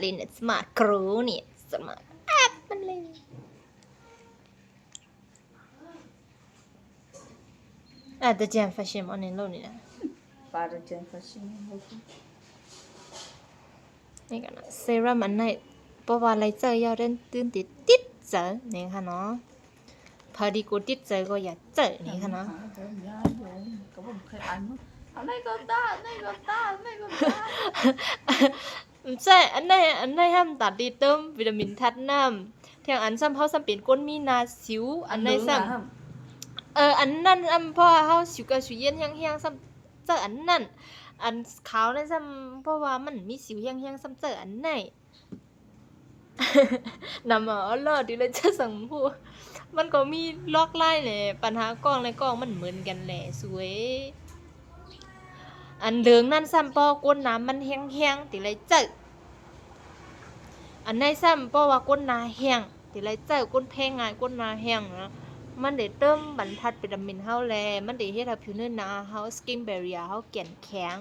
ຫຼິ້ນສະມາດໂກຣນີ້ ສະມາດແອັບມັນເລີຍ. ອາດຈະແຈມຟາຊິມອອນໃນໂລກນີ້ນະ. ປາຈະແຈມຟາຊິມ ນີ້ກັນນະ ເຊຣັມອັນໃນ ເພາະວ່າໄລ່ໃຊ້ຢາວເດັ່ນຕື່ນຕິດ ຕິດໃຈນີ້ຄ່ະເນາະ. ພະດີກູຕິດໃຈກໍຢາກໃຊ້ນີ້ຄ່ະເນາະ. ອັນໃດກໍຕາມ ອັນໃດກໍຕາມ ອັນໃດກໍຕາມ ໃຊ້ອັນໃດ ອັນໃດຫ້າມຕາດີເຕີມວິຕາມິນທາດນ້ຳ. ທຽງອັນຊ້ຳ ເຮົາຊ້ຳເປັນຄົນມີໜ້າສິວ ອັນໃດຊ້ຳ ເອີ ອັນນັ້ນຊ້ຳ ເພາະວ່າເຮົາສິວກາວສິວເຢັນແຮງໆ ຊ້ຳໃຊ້ອັນນັ້ນ. ອັນຂາວນັ້ນຊ້ຳ ເພາະວ່າມັນມີສິວແຮງໆ ຊ້ຳໃຊ້ອັນໃດ. ນຳມາເອົາຫຼໍ່ດີເລີຍ ຈະສັງຜູ້ ມັນກໍມີຫຼາກຫຼາຍແຫຼະ ປັນຫາກ້ອງແລະກ້ອງມັນເໝືອນກັນແຫຼະສວຍ. ອັນເຫຼືອງນັ້ນຊ້ຳ ເພາະວ່າກົ້ນນ້ຳມັນແຮງໆ ຕິໄລເຈີ. ອັນໃນຊ້ຳ ເພາະວ່າກົ້ນໜ້າແຫ້ງ ຕິໄລເຈີ ກົ້ນແພ້ງ່າຍ ກົ້ນໜ້າແຫ້ງນະ ມັນໄດ້ເຕີມບັນພັດວິຕາມິນເຮົາແລະ ມັນໄດ້ເຮັດໃຫ້ຜິວເນື້ອໜາເຮົາ skin barrier ເຮົາແກ່ນແຂງ.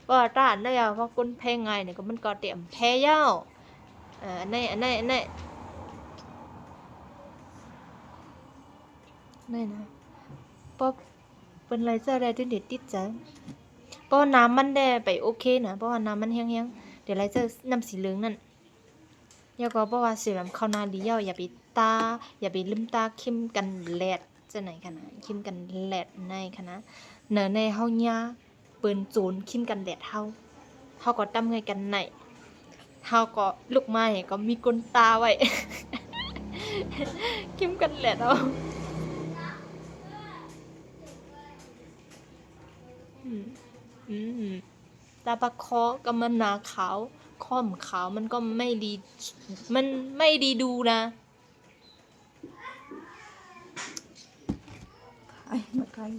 ເພາະວ່າຖ້າອັນໃດ ເພາະກ້ນແພ້ງ່າຍນີ້ ກໍມັນກໍຕຽມແພ້ແລ້ວ. ເອີ ອັນໃນ ອັນໃນ ອັນໃນ ນີ້ນະ ເພາະເພິ່ນໄລ່ເຈີໄດ້ຈົນໄດ້ຕິດໃຈ ເພາະວ່ານ້ຳມັນໄດ້ໄປໂອເຄນະ ເພາະວ່ານ້ຳມັນແຮງໆ ໄດ້ໄລ່ເຈີນ້ຳສີເຫຼືອງນັ້ນ. ແລ້ວກໍເພາະວ່າເຊຣັມເຂົ້າໜ້າດີແລ້ວ ຢ່າໄປຕາ ຢ່າໄປລືມຕາຄຣີມກັນແດດຈັ່ງໃດຫັ້ນນະ ຄຣີມກັນແດດໃນຫັ້ນນະ ເນາະ ໃນເຮົາຍາ ເປີນໂຈນຄຣີມກັນແດດເຮົາ ເຮົາກໍຕຳເມື່ອຍກັນໃນ ເຮົາກໍລຸກມາເຫັນກໍມີກົ້ນຕາໄວ້ ຄຣີມກັນແດດເຮົາ. ອືມ ອືມ ຕາປາກຄໍກໍມັນໜ້າຂາວ ຄວາມຂາວມັນກໍໄມ່ດີ ມັນໄມ່ດີດູນະ. ໄອ້ ມັນຄ້າຍກັນ